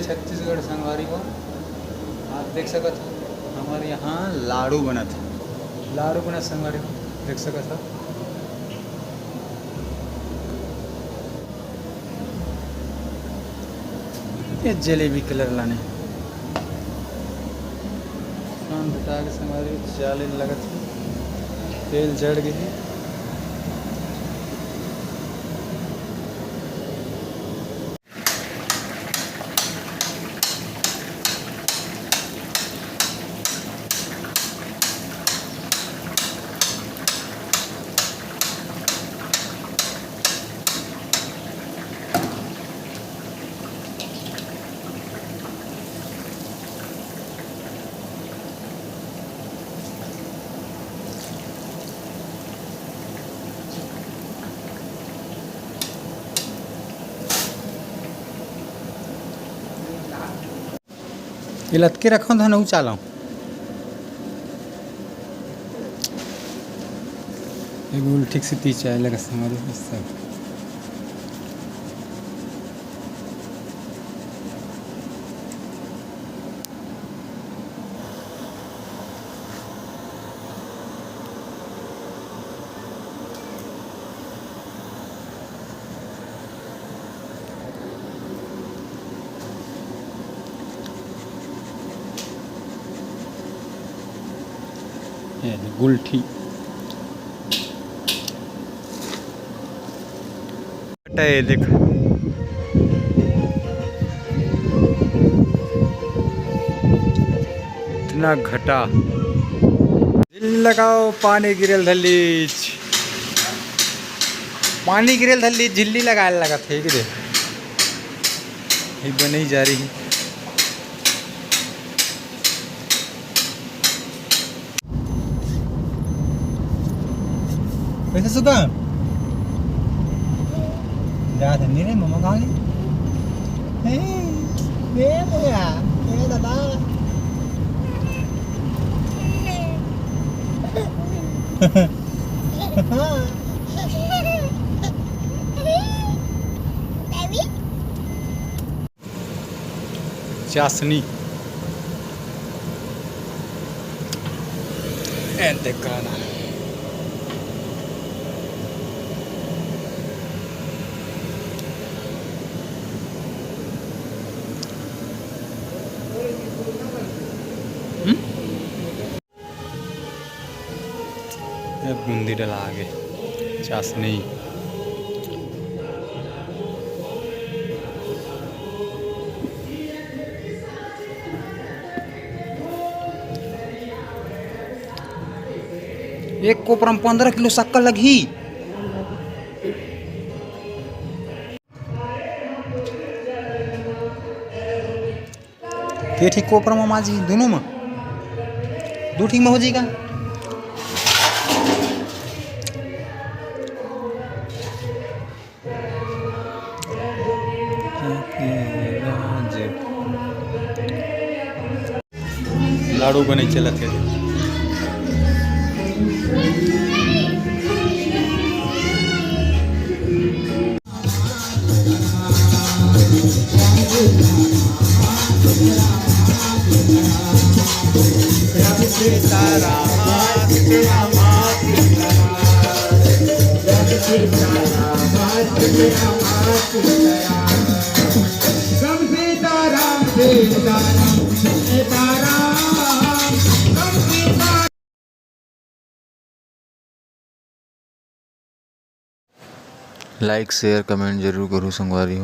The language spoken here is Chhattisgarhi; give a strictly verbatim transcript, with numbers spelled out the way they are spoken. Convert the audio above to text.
छत्तीसगढ़ संगवारी हो, आप देख सकत हो, हमर यहाँ लाडू बनत हे, लाडू बनत संगवारी हो, देख सकत हो। ये जलेबी कलर लाने। शाम भेटा के संगवारी चाले लगत हे। तेल जड़ गई। ये लतके रखो धन ऊ चालो। ये गोल ठीक से तीस चाहे लगा संगवारी सब। ये गुलठी। ये देख, इतना घटा। झिल्ली लगाओ, पानी गिरेल धल्लीच। पानी गिरेल धल्लीच, झिल्ली लगाए लगत हे कि दे। ये बने ही जा रही। कैसे सुता? जा धन्नी रे, मम्मा कहाँ गई? ए, ए भैया, ए दादा। चाशनी। ए, देख करा ना। हम्म? ए, बूंदी डला आगे, चाशनी। एक कोपरा में पंद्रह किलो शक्कर लगही। के ठीक कोपरा में माजी, दोनों में? दू ठीक में हो जाएगा। लाडू बने चलत हे। Like, share, comment जरूर करू संगवारी हो।